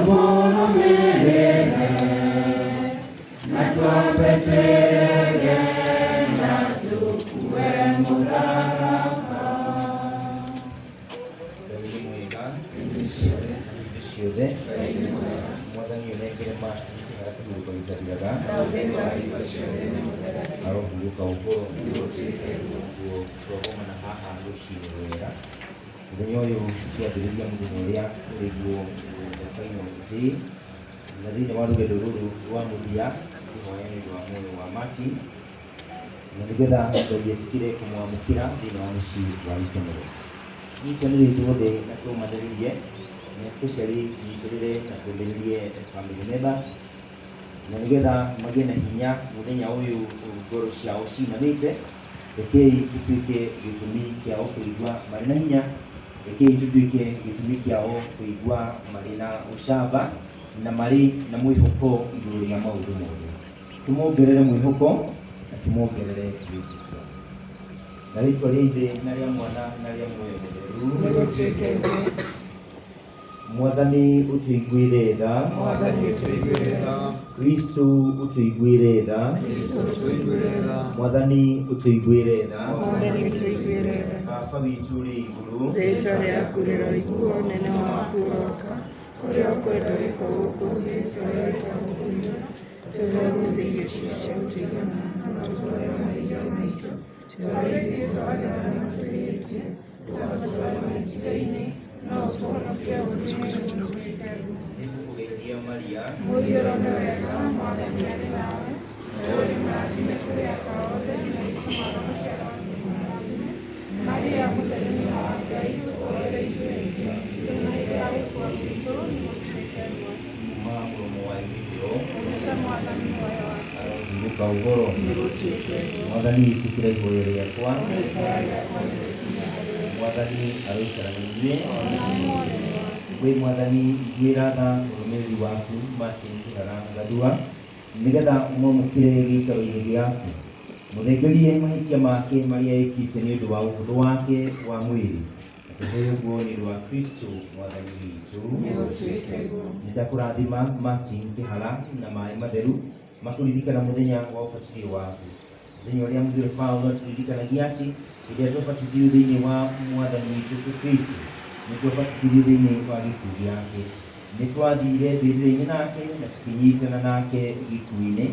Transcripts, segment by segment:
Tũmũrũmĩrĩre na twambe twĩrege na tũkue mũtharaba. Ngai nĩ mwega hĩndĩ ciothe. Mwathani ũnengere Martin kĩhara kĩhurũko gĩtathiraga, arohurũka ũhoro. Guo twagomana haha rũcinĩ rwega mũthenya ũyũ, tũkĩambĩrĩria mũthenya ũrĩa ũrĩguo the final day na thĩinĩ wa rũgendo rũrũ rwa mũthia, tũkĩhoya nĩ ũndũ wa muoyo wa Martin na nĩgetha Ngai etĩkĩre kũmwamũkĩra thĩinĩ wa mũciĩ wa gĩkenero. Nyitanĩre ithuothe na tũmanĩrĩrie, na especially tũnyitĩrĩre na tũmĩrĩrie family members na nĩgetha magĩe na hinya mũthenya ũyũ ngoro ciao cinamĩte. Rekei tũtuĩke gĩtũmi kĩao kũigua marĩ na hinya, rekei tũtuĩke gĩtũmi kĩao kũigua marĩ na ũcamba na marĩ na mwĩhoko igũrũ rĩa maũndũ mothe. Tũmongerere mwĩhoko na tũmongerere wĩtĩkio na rĩtwa rĩa Ithe na rĩa Mwana na rĩa Muoyo Mũtheru. Nĩgũtuĩke guo. Mwathani ũtũiguĩre tha. Mwathani ũtũiguĩre tha. Kristo ũtũiguĩre tha. Kristo ũtũiguĩre tha. Mwathani ũtũiguĩre tha. Mwathani ũtũiguĩre tha. Baba witũ ũrĩ igũrũ, Rĩĩtwa rĩaku rĩroiguo, ũnene waku ũroka, ũrĩa ũkwenda wĩkwo gũkũ thĩ ta ũrĩa wĩkagwo kũu igũrũ. Tũhe ũmũthĩ irio citũ cia gũtũigana, na ũtũohere mahĩtia maitũ, ta ũrĩa ithuĩ twohagĩra arĩa matwĩhĩtie, ndũgatũtware mahĩtia-inĩ, no ũtũhonokie ũũru-inĩ. Nĩgũtuĩke guo. Nĩngũkũgeithia Maria, Mũiyũro nĩ wega, Mwathani arĩ nawe, ũrĩ mũrathime kũrĩ aka othe, na Jesũ mwana ũciaro waku nĩ mũrathime. Maria mũtheru nyina wa Ngai, tũhoere ithuĩ ehia, rĩu na hĩndĩ ya gũkua gwitũ. Nĩgũtuĩke guo. Kuma mũromo wa ithĩkĩro, Ũgooce Mwathani muoyo wakwa. Arohurũka ũhoro. Nĩgũtuĩke guo. Mwathani ĩtĩkĩra ihoya rĩakwa. Rĩĩtwa rĩakwa nĩrĩkinye harĩ we. Mwathani aroikara na inyuĩ. Nawe muoyo-inĩ waku. Wĩ Mwathani, iguĩra tha mũrũmĩrĩri waku Martin Kĩhara Gathua, nĩgetha ũmwamũkĩre gĩikaro-inĩ gĩaku. Mũthengerie mahĩtia make marĩa ekĩte nĩ ũndũ wa ũhũthũ wake wa mwĩrĩ. Na tũhoe ũguo nĩ ũndũ wa Kristo Mwathani witũ. Nĩgũtuĩke guo. Nĩndakũrathima Martin Kĩhara na maĩ matheru makũririkana mũthenya wa ũbatithio waku, mũthenya ũrĩa mũtheru Paulo atũririkanagia atĩ hĩndĩ ĩrĩa twabatithirio thĩinĩ wa Mwathani witũ Yesu Kristo, nĩ twabatithirio thĩinĩ wa gĩkuũ gĩake, nĩ twathire mbĩrĩra-inĩ nake na tũkĩnyitana nake gĩkuũ-inĩ,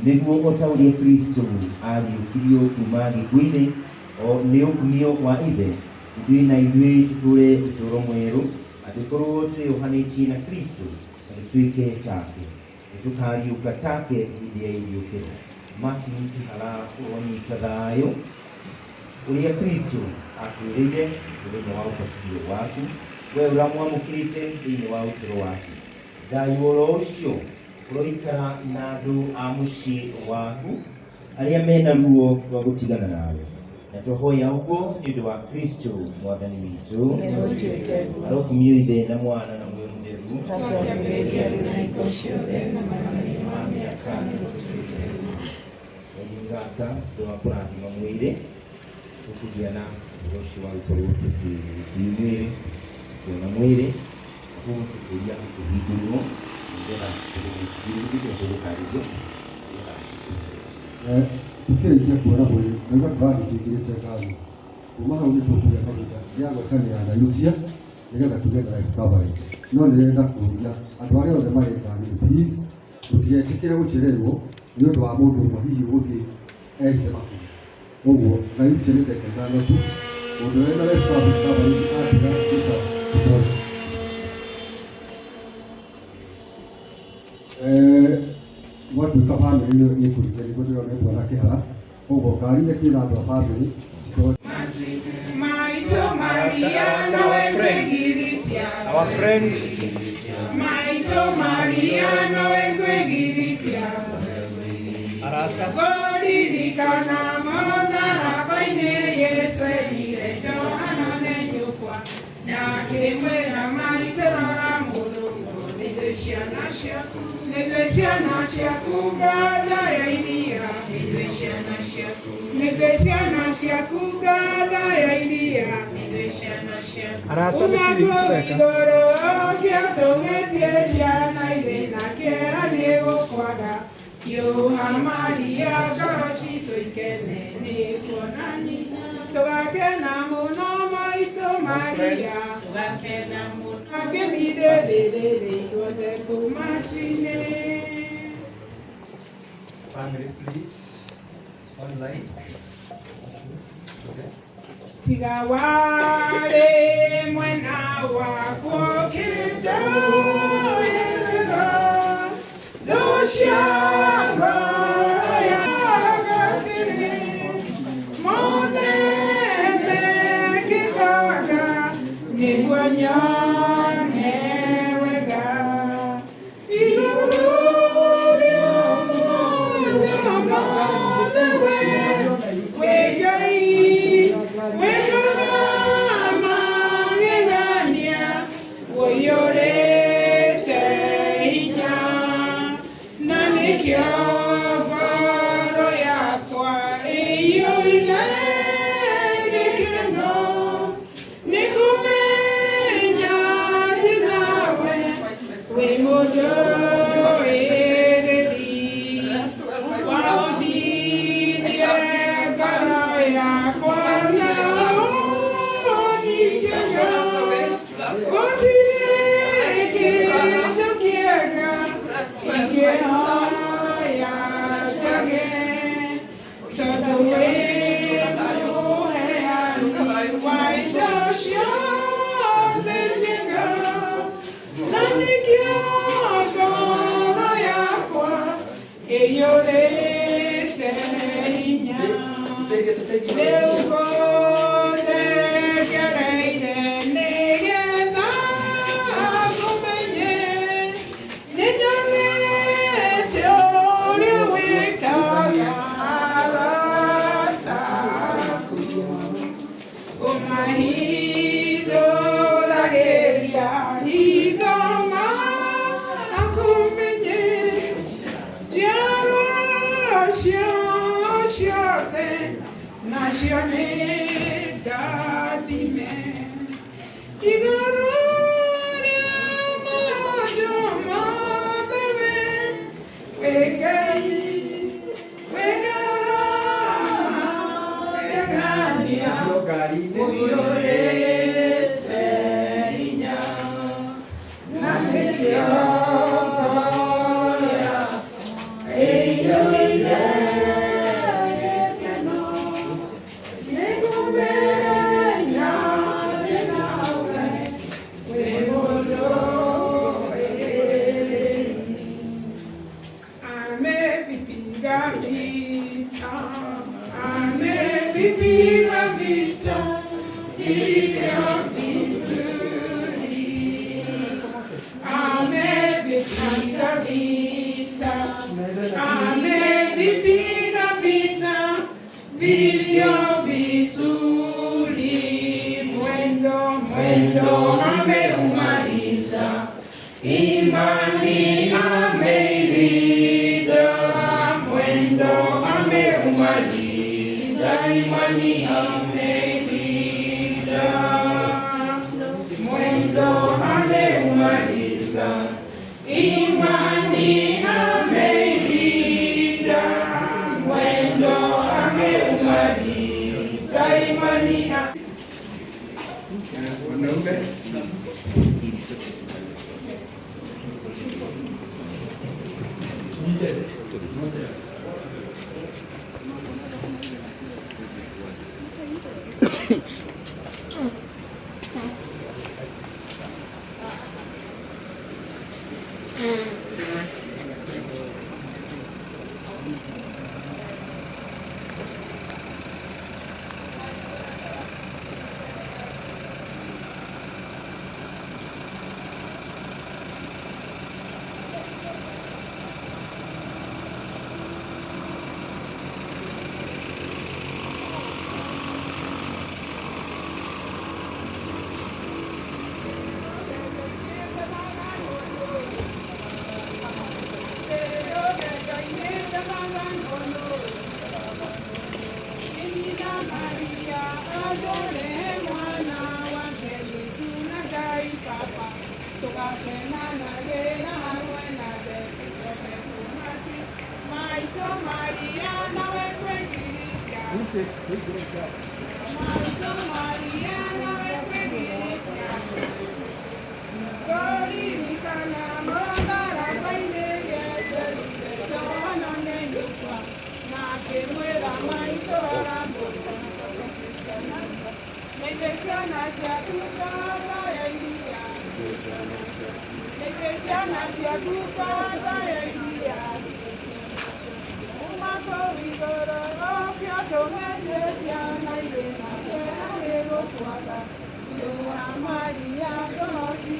nĩguo o ta ũrĩa Kristo ariũkirio kuma gĩkuũ-inĩ o nĩ ũkumio wa Ithe, ithuĩ na ithuĩ tũtũũre ũtũũro mwerũ. Angĩkorwo twĩyohanĩtie na Kristo na tũtuĩke take, nĩtũkariũka take hĩndĩ ya iriũkĩro. Martin Kĩhara, ũronyita thayũ ũrĩa Kristo akwĩrĩire mũthenya wa ũbatithio waku, we ũramwamũkĩrĩte thĩinĩ wa ũtũũro waku. Thayũ oro ũcio ũroikara na andũ a mũciĩ waku arĩa mena ruo rwa gũtigana nawe, na twahoya ũguo nĩ ũndũ wa Kristo Mwathani witũ. Nĩgũtuĩke guo. Arokumio Ithe na Mwana na Muoyo Mũtheru. Ta kĩambĩrĩria, rĩu na hingo ciothe, na mahinda ma mĩaka. Nĩgũtuĩke guo. Ngata thutha wa kũrathima mwĩrĩ, tũkũgĩa na ũhoro ũcio wa gũkorwo tũkĩthiĩ mwĩrĩ, tũkĩona mwĩrĩ, na koguo tũkũria tũhingũrwo nĩgetha tũgũthiĩ tũgũtarĩrio nĩgetha Tukĩrĩkia kuona mwĩrĩ, naigua tũrathiĩ tũingĩrĩte ngari. Kuma hau nĩ tũkũgĩa kahinda gĩa gwetanĩra na yuthia nĩgetha tũgĩe na life coverage. No nĩrenda kũria andũ arĩa othe marĩ ngari, please mũtigetĩkĩre gũchererwo nĩ ũndũ wa mũndũ ũmwe hihi ũgũthiĩ ehithe makĩria. Ũguo thayutia nĩ ndagĩka 5 tu. Mũndũ ũrĩa wĩna life coverage atiga nĩ sawa, tũtoe. Gwatuĩka bamĩrĩ nĩ ĩkũrikia nĩguo ndĩrona ĩkuona kĩhara, koguo ngari iria ciĩna andũ a bamĩrĩ cikorwo Maitũ Maria, Our nowe friends. kwĩgiritia. Our friends. Maitũ Maria, nowe kwĩgiritia. Arata. Kũririkana mũtharaba-inĩ Yesu erire Johana ne nyũkwa, na akĩmwĩra, "Maitũ, rora mũrũguo." Nĩthuĩ ciana ciaku, nĩthuĩ ciana ciaku, ngatho ya iria, nĩthuĩ ciana ciaku, nĩthuĩ ciana ciaku, ngatho ya iria, nĩthuĩ ciana ciaku. Arata nĩ Kuma Philip kũu Tureka. igũrũ ũngĩatũng'etie ciana. Yoha Maria ngoro citũ ikene nĩ kuona nyina. Tũgakena mũno maitũ Maria, tũgakena mũno akĩmithĩrĩrĩrĩ ithuothe kuma matu-inĩ. Family, please. Online. Okay. Tiga warĩ mwena wakwa ũkĩndoĩrĩra thũ cia ngoro yagatĩrĩ mothe mekĩkaga nĩguo nyone wega igũrũ rĩa maũndũ mothe we wĩ Ngai wĩkaga magegania ũiyũrĩte hinya na nĩkĩo ngoro yakwa ĩiyũire gĩkeno nĩ kũmenya ndĩ nawe wĩ mũndũĩrĩri waonirie ngoro yakwa na ũningĩra gũtirĩ kĩndũ kĩega ingĩhoya njage tondũ wĩ mũheani wa indo ciothe njega na nĩkĩo ngoro yakwa ĩiyũrĩte hinya rĩu ngũthengereire nĩgetha ngũmenye nĩnyonete ũrĩa wĩkaga arata aku ũmahithũragĩria hitho makumenye njiarwa ciao ciothe nacio nĩ ndathime igũrũ rĩa maũndũ mothe we wĩ Ngai wĩkaga magegania ũiyũrĩte hinya na nĩkĩo ngoro yakwa ĩiyũire gĩkeno nĩngũmenya ndĩ nawe wĩ mũndũĩrĩri. Amevipiga vita, amevipiga vita vilivyo vizuri. Amevipiga vita, amevipiga vita vilivyo vizuri. Mwendo, mwendo ameumaliza, imani ameilinda. Mwendo ameumaliza, imani ameilinda. Mwendo ameumaliza, imani ameilinda. Mwendo ameumaliza, imani Wanaume. Maitũ Maria nawe kwĩgirĩria. This is great job. Maitũ Maria nawe kwĩgirĩria. Kũririkana mũtharaba-inĩ Jesũ erire Johana nĩ nyũkwa, na akĩmwĩra maitũ rora mũtwe. Nĩithuĩ ciana ciaku ng'ombe ya iria. Nĩithuĩ ciana ciaku ng'ombe ya iria. Kuma kũu igũrũ ũũke ũtũmerie ciana irĩ na kĩeha gĩgũkwaga. Riũa Maria ngoro citũ.